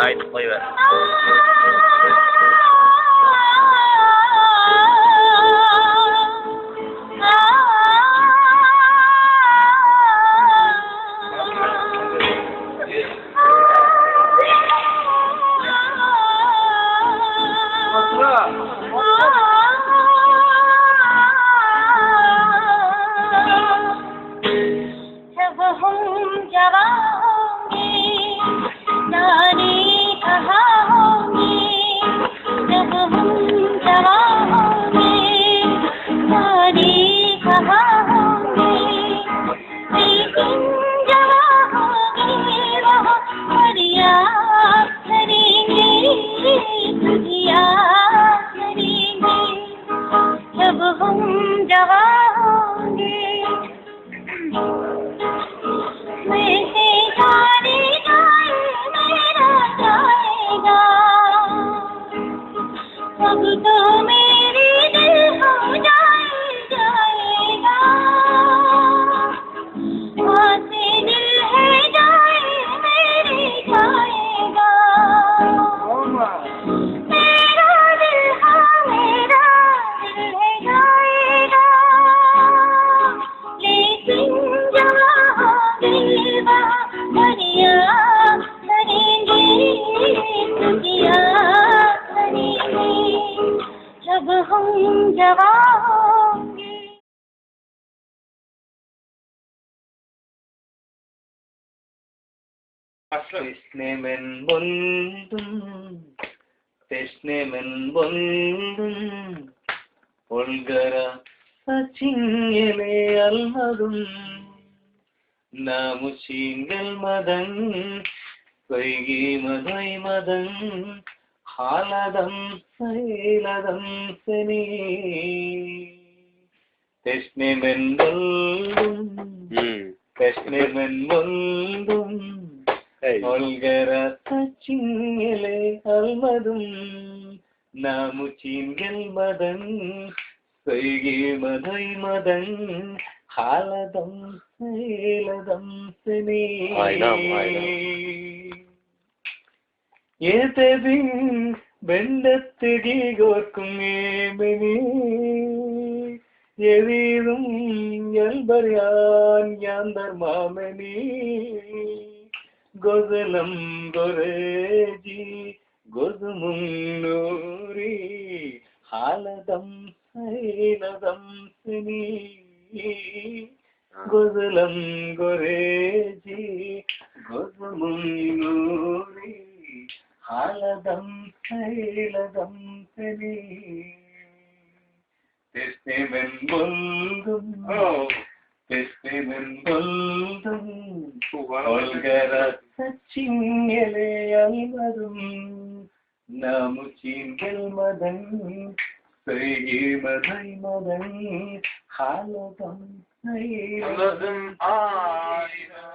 Aýdyp goýber. Teşne men boldum, teşne men boldum, Olgara saçyňy almadym, Namuçin gelmediň, söýgime doýmadyň, Haladym, saýladym seni. Teşne men boldum, teşne men boldum, Olgara saçyňy almadym, Namuçin gelmediň, Söýgime doýmadyň, Haladym, saýladym seni. Aýnam, aýnam. Ýetebiň bendetdigi gorkuň meni. Ezizim ýalbarýan ýandarma meni. Gözelim göreji Gözümiň nury, haladym, saýladym seni. Gözelim göreji, gözümiň nury, haladym, saýladym seni. Teşne men boldum, teşne men boldum, Ol gara saçyň ele almadym, Nam üçin gelmediň, söýgime doýmadyň, Haladym, saýladym. Aýna.